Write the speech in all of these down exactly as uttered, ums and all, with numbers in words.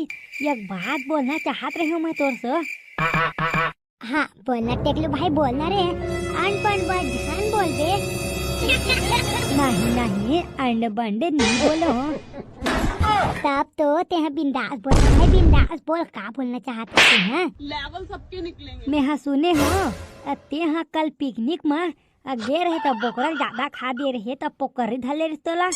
एक बात बोलना चाहत रहे हूँ मैं तोर से। हाँ, बोलना टेकलू भाई, बोलना रे। अनपढ़ बात झन बोलबे। नहीं, नहीं, अंड बंड नहीं बोलो। तब तो तेहा बिंदास बोल भाई, बिंदास बोल, का बोलना चाहत हे तेहा? लेवल सबके निकलेंगे। मैं हा सुने हो, तेहा कल पिकनिक मा अ, गे रहे त बोकरा ल जादा खा दे रहे, त पोकरी धर ले रहे तोला।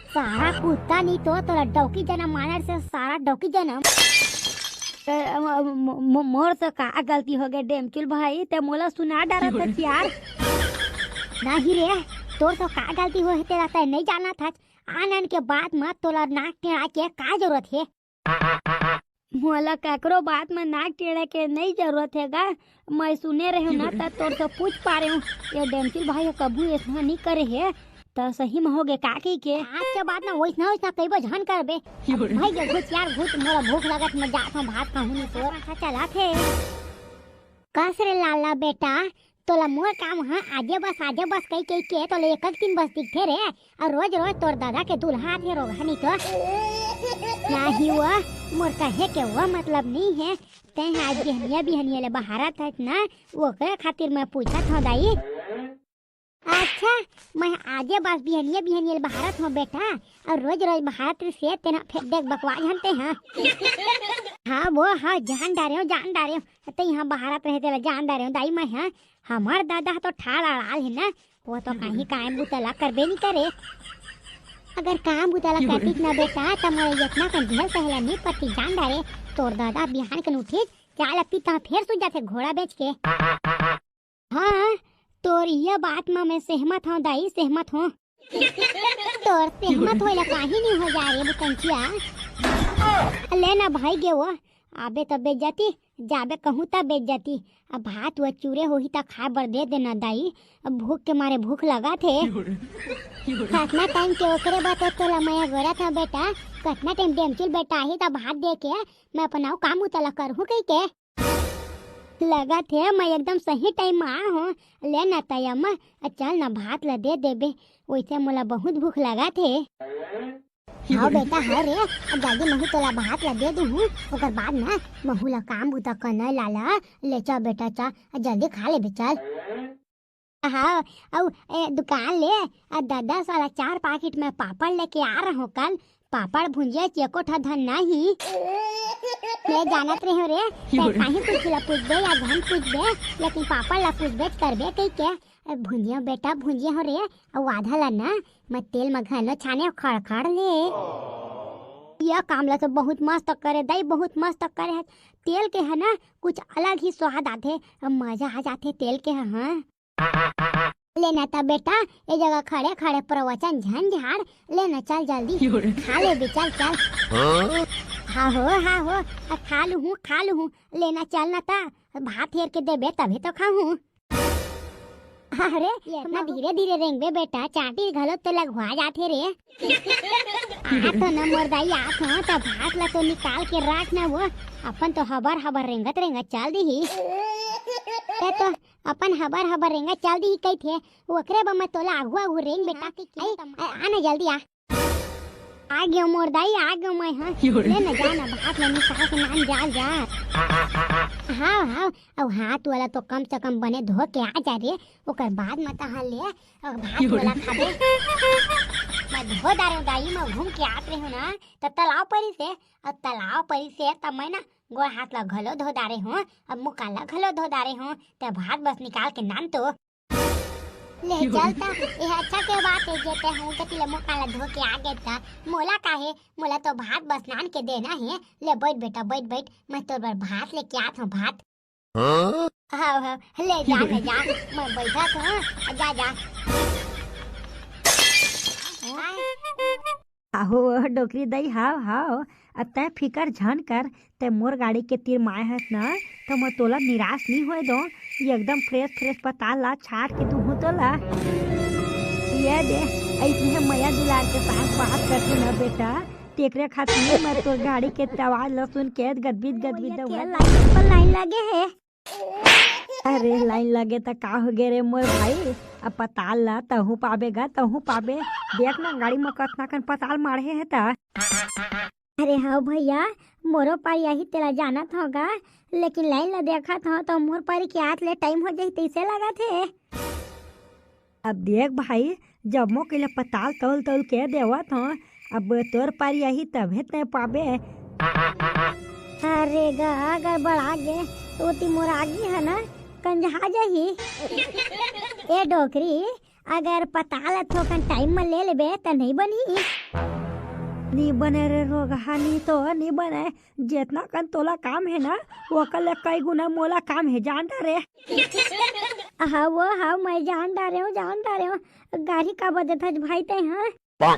सारा कुत्ता नी तो तोला डौकी जनम मानर से, सारा डौकी जनम। अ, म-, म-, म-, मोर से का गलती हो गए डेमचुल भाई, ते मोला सुना डारत हस यार। नहीं रे, तोर से का गलती हो हे तेला तय नहीं जानत हस। आन आन के बात मत तोला नाक टेढ़ा के का जरूरत हे? मोला ककरो बात म नाक टेढ़े के नई जरूरत हे गा। मैं सुने रहे हूँ ना, त तोर से पूछ पा रहे हूँ। ये डेमचुल भाई ह कभू ऐसना नई करे हे, त सही म हो गे का कही के? आज के बाद ना वैसना वैसना कई बार झन करबे। भाई के घुस यार घुस, मोला भूख लगत, मैं जात हूँ भात खाहूँ नी तो। अच्छा चला थे। कस रे लाला बेटा, तोला मोर काम ह आजे बस, आजे बस कही कही के तोला एक एक दिन बस दिखथे रे। अउ रोज रोज तोर दादा के दुल्हा आथे रोगहा नी तो। नाही वो मोर कहे के वो मतलब नी हे। तैं आज बिहनिया बिहनिया ले बहारत हस ना, ओकरे खातिर मैं पूछत हूँ दाई। अच्छा, मैं आजे बस बिहनिया बिहनिया ले बहारत हूँ बेटा, अउ रोज रोज बहारत से तेना फेर देख बकवास हन ते हाँ। हाँ वो हाँ, जान डारे हूँ, जान डारे हूँ। ते यहाँ बहारत रहे तेला जान डारे हूँ दाई मैं हाँ। हमार दादा ह तो ठाड़ अड़ाल हे ना, वो तो कहीं काम बुता ला करबे नी करे। अगर काम बुता ला करतीस ना बेटा, त मोला इतना कन झेल सहेला नी पड़ती जान डारे। तोर दादा बिहान कन उठिस, चाय ला पीता फेर सो जाथे घोड़ा बेच के। हाँ, तोर ये बात म मैं सहमत हूँ दाई, सहमत हूँ। तोर सहमत होए ला काही नी हो जाए रे बुतंचिया। ले ना भाई गे वो, आबे त बेइज्जती, जाबे कहूँ त बेइज्जती। अब भात वो चूरे होही त खाए बर दे देना दाई, अब भूख के मारे भूख लगा थे। कतना टाइम के ओकरे बर तो तोला मया गोरा था बेटा, कतना टाइम डेमचुल बेटा आही त भात दे के मैं अपन अउ काम उतला करहूँ कही के। लगत हे मैं एकदम सही टाइम म आ हूँ। ले ना तया म, चल ना भात ला दे देबे, वैसे मोला बहुत भूख लगत हे। हाँ बेटा, हाँ रे, अब जल्दी महू तोला भात ला दे दूँ, ओकर बाद ना महू ला काम बुता करना लाला। ले चा बेटा चा, जल्दी खा लेबे चल। हाँ, अउ ए, दुकान ले आ दस दस वाला चार पाकिट में पापड़ लेके आ रहा हूँ कल। पापड़ भुंजिया चेको ठा धन नहीं। मैं जानत रहे हूँ रे, तैं काहे कुछ ला पूछबे या धन पूछबे, लेकिन पापड़ ला पूछबे त करबे कही के। ए, भुंजिया बेटा, भुंजिया हो रे, अउ आधा ला ना मैं तेल में घलो छाने खड़खड़ ले। ये काम ला तो बहुत मस्त करे दाई, बहुत मस्त करे है। तेल के है ना कुछ अलग ही स्वाद आथे, मजा आ जाथे तेल के, हाँ। लेना त बेटा, ए जगह खड़े खड़े प्रवचन झन झाड़, लेना चल जल्दी। खा लेबे, चल, चल। हाँ हो, हाँ हो, आ खा लूहूँ, खा लूहूँ। लेना चल ना त, भात हेर के देबे तभे तो खाहूँ। अरे, इतना धीरे धीरे रेंगबे बेटा, चांटी घलो तो लगवा जाथे रे। आ तो न मोर दाई आत हो, त भात ला तो निकाल के राख ना वो, अपन तो हबर हबर रेंगत रेंगत चल दीही। ते तो अपन हबर हबर रेंगत चल दीही कहिथे, ओकरे बर मैं तोला आघू आघू रेंग बेटा। आई, आ, आ ना जल्दी आ। आ गयो मोर दाई, आ गयो मैं, हाँ। ले ना जा ना, भात ला निकाल के नान जा, जा। हाँ, हाँ, अब हाथ वाला तो कम से कम बने धो के आ जा रे, ओकर बाद मत हाँ ले, अब भात वाला खा दे। मैं धो डारे हूँ दाई, मैं घूम के आत रहे हूँ ना, त तालाब परी से, अब तालाब परी से तब मैं ना गोड़ हाथ ला घलो धो डारे हूँ, अब मुका ला घलो धो डारे हूँ, ते भात बस निकाल के नान तो। ले चल त, ये अच्छा के बात है, जेते हूँ कति ले मुका ला धो के आ गे त, मोला काहे, मोला तो भात बस नान के देना है। ले बैठ बेटा, बैठ, बैठ, मैं तोर बर भात लेके आत हूँ, भात। हाँ? हाँ, हाँ, ले जा, ले जा, मैं बैठा तो हूँ, जा, जा। आहो, डोकरी दई, हाव, हाव, अब तैं फिकर झन कर, तैं मोर गाड़ी के तीर माय हस ना, त मैं तोला निराश नी होए दो। ये एकदम फ्रेश, फ्रेश पताल ला छाट के दूहूँ तोला। ये दे, ऐसने मया दुलार के साथ बात करते ना बेटा, तेकरे खातिर मैं तोर गाड़ी के आवाज ला सुन के गदबिद, गदबिद ये हुआ। लाइन पर लाइन लगे है। अरे, लाइन लगे त का हो गे रे मोर भाई? अब पताल ला तहूँ पाबे गा, तहूँ पाबे। देख ना, गाड़ी म कतना कन पताल माढ़े हे त। अरे हव भैया, मोरो पारी आही तेला जानत हव गा, लेकिन लाइन ला देखत हव त मोर पारी के आत ले टाइम हो जाही तइसे लगत हे। अब देख भाई, जम्मो के ले पताल तौल तौल के देवत हव, अब तोर पारी आही तभे तैं पाबे। अरे गा, गड़बड़ा गे, ओती मोर आगी हे ना, कंझा जाही। ए डोकरी, अगर पताल थोकन टाइम म ले लेबे त नइ बनही। नी बने रे रोगहा, नी तो नी बने। जेतना कन तोला काम हे ना, ओकर ले कई गुना मोला काम हे, जान डारे। हाँ वो, हाँ, मैं जान डारे हूँ, जान डारे हूँ। गारी काबर देथस भाई तैं, हाँ?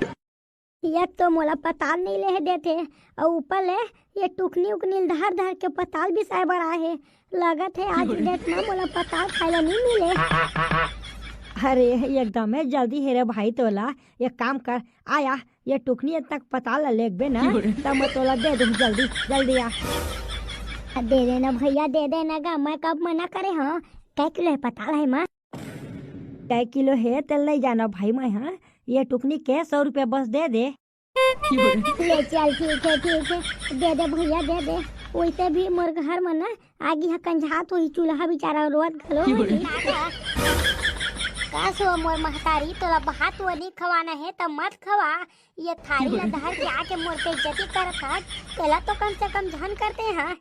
एक तो मोला पताल नइ लेहे देथे, अउ ऊपर ले ये टुकनी उकनी ल धर धर के पताल बिसाए बर आए हे। लगत हे आज के डेट म मोला पताल खाए ला नइ मिले। अरे एकदमे जल्दी हे रे भाई तोला, एक काम कर, आया ये टुकनी तक पताल ला लेगबे ना, त मैं तोला दे दूँ, जल्दी जल्दी आ। दे देना भैया, दे देना गा, मैं कब मना करे हँव? कै किलो हे पताल हे मा? कै किलो हे तेला नइ जानव भाई मैं, हाँ, ये टुकनी के सौ रुपया बस दे दे। ले चल, ठीक हे, ठीक हे, दे दे भैया, दे दे। वइसे भी मोर घर म ना आगी ह कंझात होही, चूल्हा बिचारा रोवत घलो होही। कस वो मोर महतारी, तोला भात वो नइ खवाना हे त मत खवा। ये थारी ला धर के आके मोर बेइज्जती करत हस, तेला तो कम से कम झन करते हाँ।